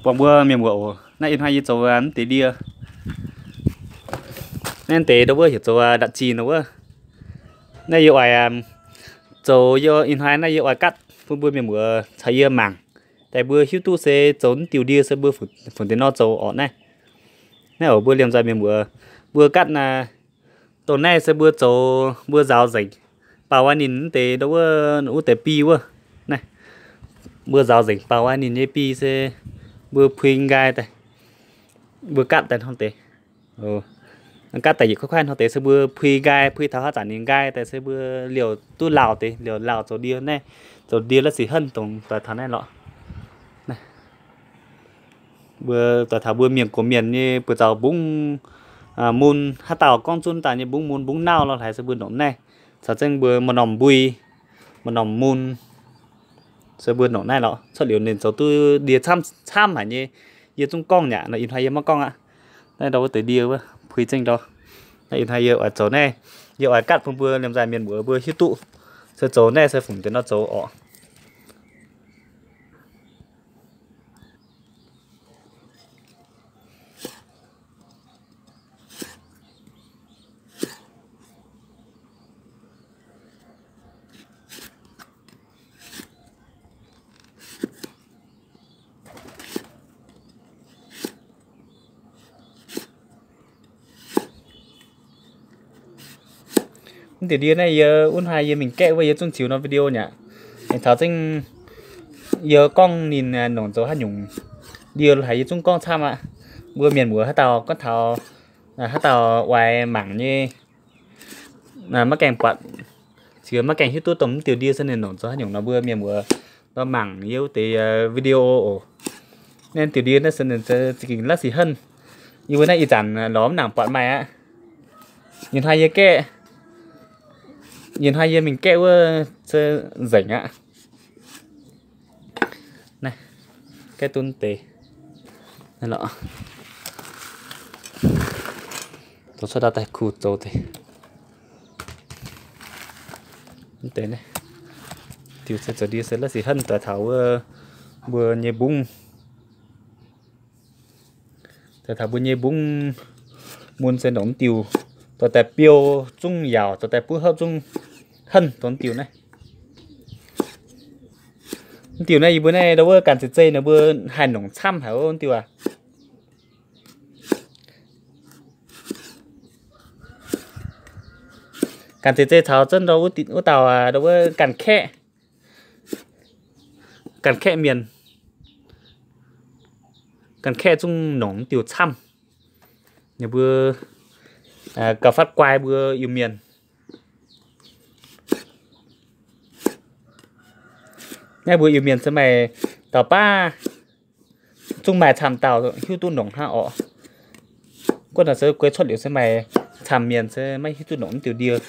Buangh mbuo mienh muoz oc. Naaiv ih hnoi yie zoux mv deix ndie. Naaiv deix ndau wuov heuc zoux ndatc zinh nor wuov. Naaiv yie oix zoux, ih hnoi naaiv yie oix gatv bun mbuo mienh muoz caux yie mangc, daaih mbuo hiuv duqv se zoux mv diuh ndie se mbuo fungc deix nor zoux orqc naaiv. Naaiv oc mbuo liemh nzoih mienh muoz, mbuo gatv naaiv, dongh naaiv se mbuo zoux mbuo nzaaux nzengc, baaux wuov ninh mv deix ndau wuov, wuov deix bi wuov. Naaiv mbuo nzaaux nzengc baaux wuov ninh nyei bi se mbuo pui nqaai daaih, mbuo gatv daaih hnangv deix. Gatv daaih yietc kuaaiv kuaaiv hnangv deix se mbuo pui nqaai, pui taux haaix zanc ninh nqaai daaih se mbuo liouh duqv lauh deix, liouh lauh zoux ndie naaiv, zoux ndie la'sic henv dongh doix taux naaiv lorqc. Mbuo doix taux mbuo mienh gox mienh nyei buoz zaux mbungv mun, haaix dauh gorngv zunv daaih nyei mbungv mun mbungv nauv lorh hlaaix se mbuo nongc naaiv. Caux zengv mbuo maaih norm mbui, maaih norm mun, se mbuo nongc naaiv lorqc. Cuotv liuz ninh zoux duqv ndie camv camv haic nyei. Yie zungv gorngv nyaqc nor, ih hnoi yie maiv gorngv aqv. Naaiv ndau wuov deix ndie wuov pui zengv ndau. Naaiv ih hnoi yie oix zoux naaiv, yie oix gatv bun mbuo liemh nzoih mienh muoz mbuo hiuv duqv se zoux naaiv se fungc deix nor zoux orqc. Mv diuh ndie naaiv yie wuov hnoi yie mingh gaeqv wuov yie zungv ziux norm video nyaqc. Aengx taux zengv yie gorngv ninh nongc zoux haaix nyungc ndie haic yie zungv gorngv camv aqv. Mbuo mienh muoz haaix dauh gorngv taux, haaix dauh oix mangc nyei, maiv gaengh buatc, cingx maiv gaengh hiuv duqv dongh mv diuh ndie se ninh nongc zoux haaix nyungc nor mbuo mienh muoz nor mangc yie wuov deix video oc. Naaiv diuh ndie naaiv se ninh za'gengh la'sic henv. Yie mbuo naaiv ih zanc lorz mv nangc buatc maaih aqv. Ih hnoi yie gaeqv, ih hnoi yie mingh gaeqv wuov se nzengc aqv. Naaiv gaeqv duqv deix, zoux cuotv ndau daaih kuh zoux deix. Mv deix naaiv diuh se zoux ndie se la'sic henv doix taux wuov mbuo nyei mbungv, doix taux mbuo nyei mbungv mun se nongc mv diuh, dorh daaih biou zungv yaauc, dorh daaih buov hopv zungv henv dongh mv diuh naaiv. Mv diuh naaiv yie mbuo naaiv ndau wuov ganh zeiz zeiv nor mbuo haih nongc camv haic wuov mv diuh aac. Ganh zeiz zeiv caux zunv ndau wuov dauh ndau wuov ganh kaeqv, ganh kaeqv mienh, ganh kaeqv zungv nongc mv diuh camv. Ninh mbuo gauh fatv guai mbuo Iu-Mienh. Naaiv mbuo Iu-Mienh se maaih dauh baav zungv maaih camv dauh hiuv duqv nongc hnangv orqc. Guov nor se guei cuotv liuz se maaih camv mienh se maiv hiuv duqv nongc mv diuh ndie.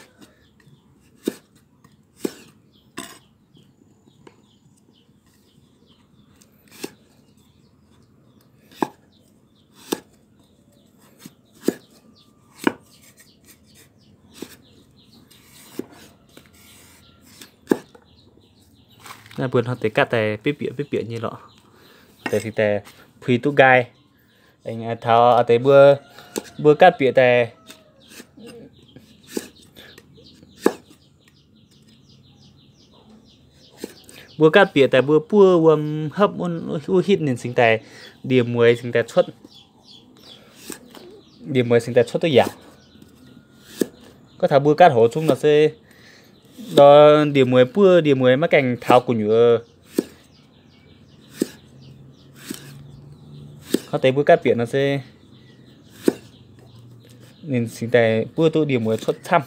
Naaiv mbuo hnangv deix gatv daaih bieiv bieqc bieiv bieqc nyei lorqc. Deix cingx daaih puix duqv nqaai. Taux deix mbuo, mbuo gatv bieqc daaih, mbuo gatv bieqc daaih mbuo buov wuom hopv wuov hitv ninh cingx daaih ndie-mueiz cingx daaih cuotv, ndie-mueiz cingx daaih cuotv duqv yaac. Gorngv taux mbuo gaatv hoz zungv nor se ndie-mueiz buov ndie-mueiz maiv gaengh taux gu'nyuoz. Hnangv deix mbuo gaatv bieqc nor se ninh cingx daaih buov duqv ndie-mueiz cuotv camv.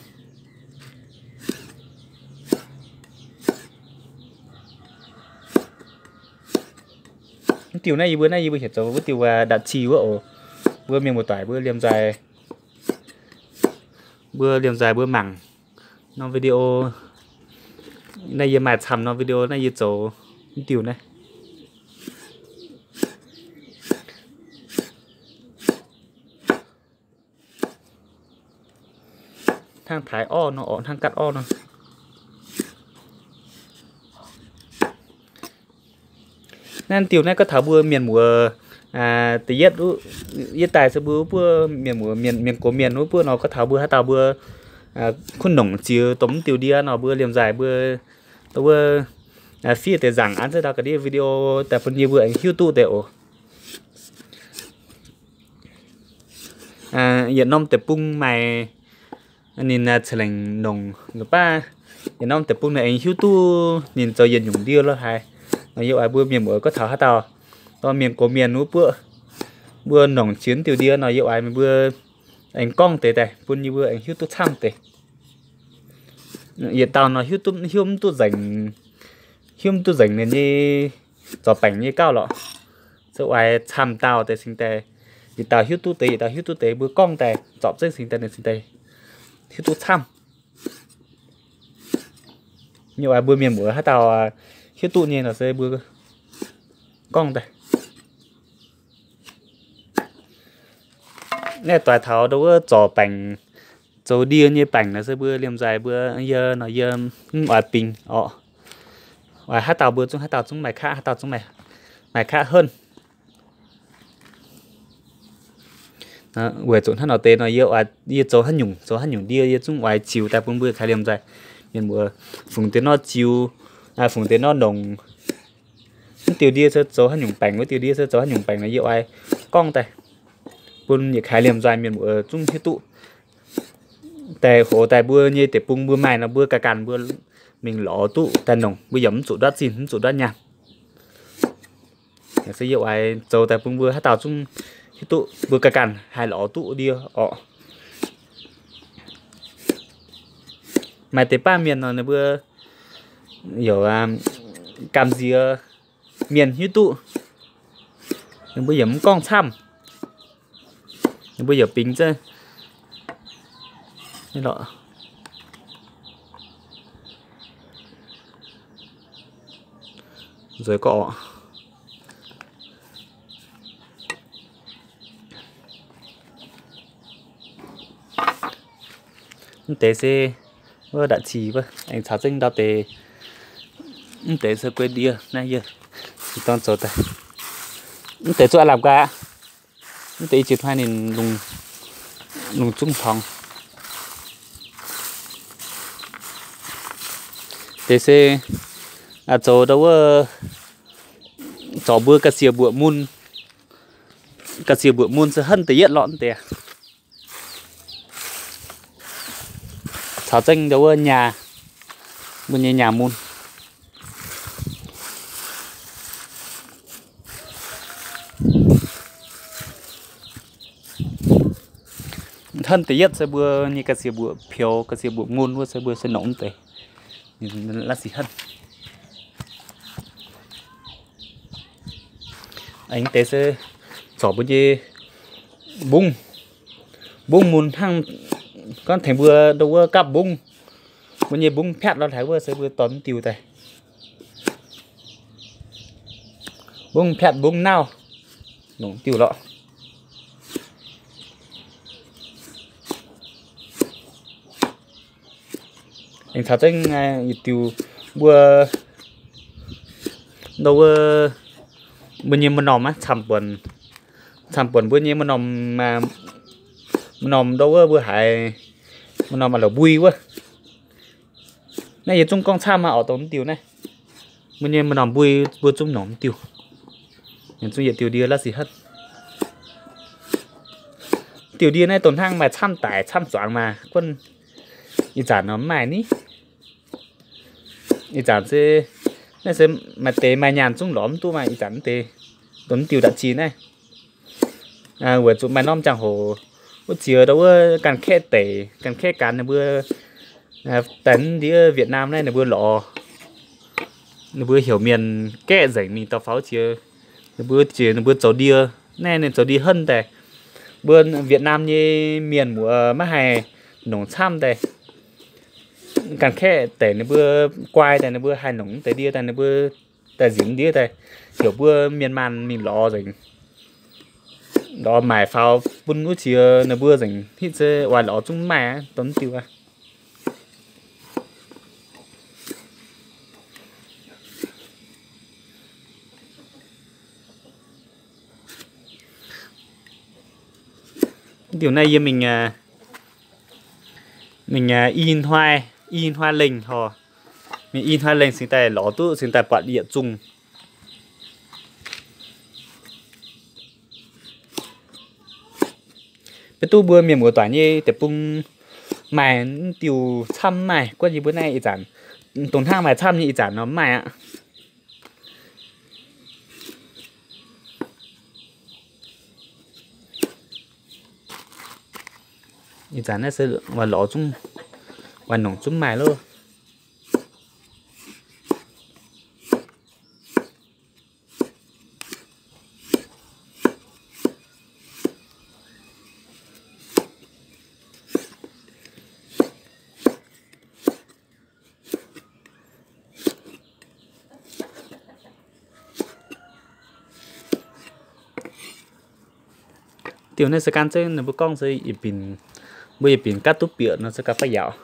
Mv diuh naaiv yie mbuo, naaiv yie mbuo heuc zoux wuov diuh ndatc cih wuov oc. Mbuo mienh muoz-doic mbuo liemh nzaaih, mbuo liemh nzaaih mbuo mangc norm video. Naaiv yie maaih camv norm video naaiv yie zoux mv diuh naaiv. Hnangv taaix orv nor orqc, hnangv gaatv orv nor. Naaiv diuh naaiv gorngv taux mbuo mienh muoz Da'yietv, yie daaih se mbuo wuov buov mienh muoz, mienh gox mienh wuov buov nor, gorngv taux mbuo haaix dauh mbuo kuv nongc ziex domh mv diuh ndie nor, mbuo liemh nzaaih mbuo wuov fiev deix nzaangc an zengv ndau ga'ndiev video daaih bun yie mbuo aengx hiuv duqv deix oc. Yietc norm deic-bung maaih ninh ca'lengc nongc baav, yietc norm deic-bung ninh aengx hiuv duqv ninh zoux yietc nyungc ndie lo haaix. Nor yie oix mbuo mienh muoz gorngv taux haaix dauh dorh mienh gox mienh wuov buov mbuo nongc ziex diuh ndie nor, yie oix mbuo aengx gorngv deix daaih bun yie mbuo aengx hiuv duqv camv deix. Yietc dauh nor hiuv duqv, hiuv mv duqv nzengc, hiuv mv duqv nzengc ninh nyei zorc baengc nyei gauh lorqc. Se oix camv dauh deix cingx daaih, yietc dauh hiuv duqv deix, yietc dauh hiuv duqv deix, mbuo gorngv daaih zorpc zengv cingx daaih ninh cingx daaih hiuv duqv camv. Nyei oix mbuo mienh muoz haaix dauh hiuv duqv nyei nor se mbuo gorngv daaih. Naaiv doix taux ndau wuov zorc baengc, zoux ndie nyei baengc nor se mbuo liemh nzaaih mbuo yie nor yie mv oix bingx orqc. Oix haaix dauh mbuo zungv, haaix dauh zungv maaih kaqv, haaix dauh zungv maaih kaqv henv. Weic zuqc hnangv nor deix nor yie, yie zoux haaix nyungc, zoux haaix nyungc ndie yie zungv oix ziux daaih bun mbuo kaaix liemh nzaaih mienh muoz fungx deix nor ziux, fungx deix nor nongc. Mv diuh ndie se zoux haaix nyungc baengc, wuov diuh ndie se zoux haaix nyungc baengc nor yie oix gorngv daaih bun yietc kaaix liemh nzaaih mienh muoz zungv hiuv duqv. Daaih hoz daaih mbuo nyei deic-bung mbuo maaih nor mbuo ganh ganh mbuo mingh lorz duqv daaih nongc, mbuo yaac mv zuqc ndortv zinh mv zuqc ndortv nyaanh. Se yie oix zoux daaih bun mbuo haaix dauh zungv hiuv duqv mbuo ganh ganh haih lorz duqv ndie orqc. Maaih deix baav mienh nor ninh mbuo youc gamh nziex mienh hiuv duqv, ninh mbuo yaac mv gorngv camv, ninh mbuo youc bingx zengv. Nzueic gorqv. Mv deix se wuov nda'qi wuov aengx caux zengv ndau deix. Mv deix se guei ndie naaiv yie dorng zoux daaih. Mv deix zuqc aav lamh gaax. Mv deix i ziex hnoi ninh lungh zungv tongx. Deix se zoux ndau wuov zorc mbuo ga'sie mbuoqc mun. Ga'sie mbuoqc mun se henv da'yietv lorqc mv deix. Caux zengv ndau wuov nyaah, mbuo nyei nyaah mun. Henv da'yietv se mbuo nyei ga'sie mbuoqc peux, ga'sie mbuoqc mun wuov se mbuo se nongc mv deix. La'sic henv. Aengx deix se zorc mbuo nyei mbungv, mbungv mun hnangv, gorngv tengx mbuo ndau wuov gapv mbungv, mbuo nyei mbungv piatv lorh haaix wuov se mbuo dorh mv diuh daaih. Mbungv piatv mbungv nauv, nongc diuh lorqc. Aengx caux zengv yietc diuh mbuo, ndau wuov mbuo nyei ma'normh aqv, camv buonc, camv buonc mbuo nyei ma'normh, ma'normh ndau wuov mbuo haiz ma'normh a'louc mbui wuov. Naaiv yie zungv gorngv camv maah, orqc, dongh mv diuh naaiv. Mbuo nyei ma'normh mbui mbuo zungv nongc mv diuh. Zungv yietc diuh ndie la'sic henv. Diuh ndie naaiv dongh hnangv maaih camv daic camv zuangx maah, guonv ih zanc nor mv maaih ni. Ih zanc se, naaiv se maaih deix maaih nyaanh zungv lorz mv duqv maah, ih zanc mv deix dongh mv diuh nda'qi naaiv. Weic zuqc maaih norm ziangh hoc wuov ziex ndau wuov ganh kaeqv deic, ganh kaeqv gaanx ninh mbuo daaih ndiev Việt Nam naaiv ninh mbuo lorz, ninh mbuo heuc mienh gaeqv nzengc mingh dau faaux wuov ziex, ninh mbuo ziex ninh mbuo zoux ndie, naaiv ninh zoux ndie henv daaih. Mbuo Việt Nam nyei mienh muoz maiv haih nongc camv daaih. Ganh kaeqv daic ninh mbuo guai daaih ninh mbuo haih nongc deix ndie daaih ninh mbuo daaih nzipc ndiev daaih heuc mbuo mienh maanh mingh lorz nzengc. Lorz maaic faaux bun wuov ziex ninh mbuo nzengc, hitv se oix lorz zungv mv maaih aqv, dongh mv diuh aqv. Diuh naaiv yie mingh, mingh i hnoi, i hnoi lengh hor, mingh i hnoi lengh cingx daaih lorz duqv, cingx daaih buatc yietc zungh. Beiv duqv mbuo mienh muoz-doic nyei deic-bung maaih diuh camv maaih, guonv yie mbuo naaiv ih zanc dongh hnangv maaih camv nyei ih zanc nor maaih aqv. Ih zanc naaiv se oix lorz zungv, oix nongc zungv maaih loh. Diuh naaiv se gan zengv, ninh mbuo gorngv se yietc binc, mbuo yietc binc gapv duqv bieqc nor se gapv faix yaauc.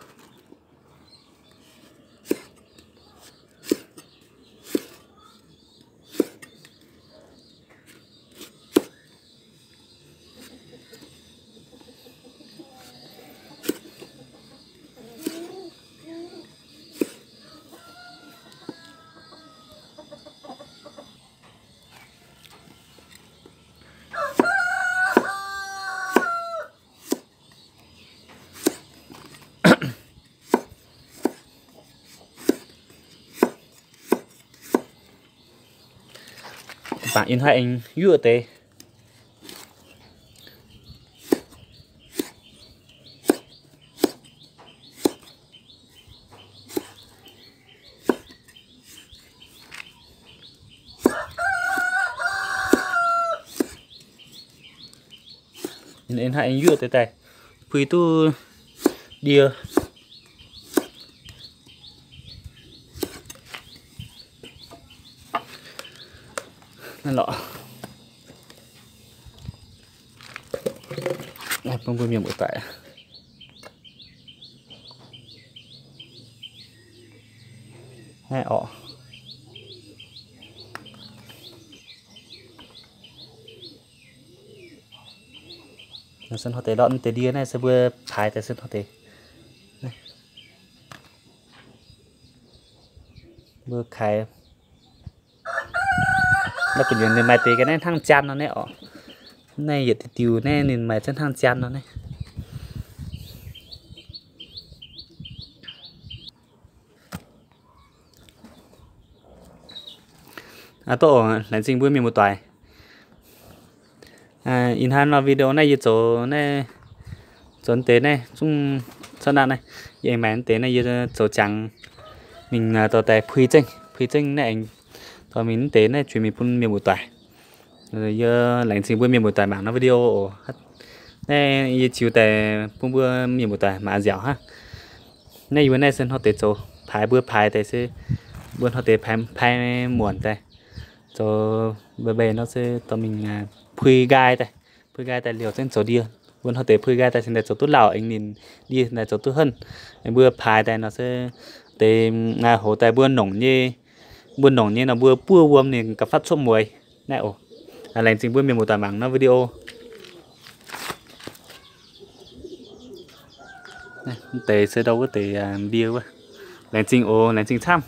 Bangc ih hnoi aengx yuoqv deix. Ih hnoi aengx yuoqv deix daaih, puix duqv ndie. Naaiv lorqc. Naaiv bun mbuo mienh muoz-doic. Naaiv orqc. Se hnoi deix lorqc, deix ndie naaiv se mbuo paaix daaih se hnoi deix. Mbuo kaaix. Naaiv gu'nyuoz ninh maaih deix ga'naaiv hnangv jaan nor naaiv orqc. Naaiv yietc diuh diuh naaiv ninh maaih zengv hnangv jaan nor naaiv. Aa, dov oc, laengz zingh mbuo mienh muoz-doic. Ih hnoi nor video naaiv yie zoux naaiv, zoux deix naaiv zungv cuotv naaiv naaiv, yie aengx maaih deix naaiv yie zoux jangx mingh dorh daaih puix zengv, puix zengv naaiv aengx dorh mingh deix naaiv juix mingh bun mienh muoz-doic. Yie laengz zingh mbuo mienh muoz-doic mangc naaiv video oc. Naaiv yie ziux daaih bun mbuo mienh muoz-doic mangc nziaauc hnangv. Naaiv yie mbuo naaiv se hnoi deix zoux paaix, mbuo paaix daaih se mbuo hnoi deix paaix, paaix muonc daaih zoux mbeix mbeix nor se dorh mingh puix nqaai daaih, puix nqaai daaih liouh zengv zoux ndie. Mbuo hnoi deix puix nqaai daaih cingx daaih zoux duqv lauh aengx ninh ndie daaih zoux duqv henv. Mbuo paaix daaih nor se deix hoz daaih mbuo nongc nyei, mbuo nongc nyei nor mbuo buov wuom ninh gauh fatv cuotv mueiz. Naaiv oc, laengz zingh mbuo mienh muoz-doic mangc naaiv video. Deix se ndau wuov deix ndie wuov. Laengz zingh oc, laengz zingh camv.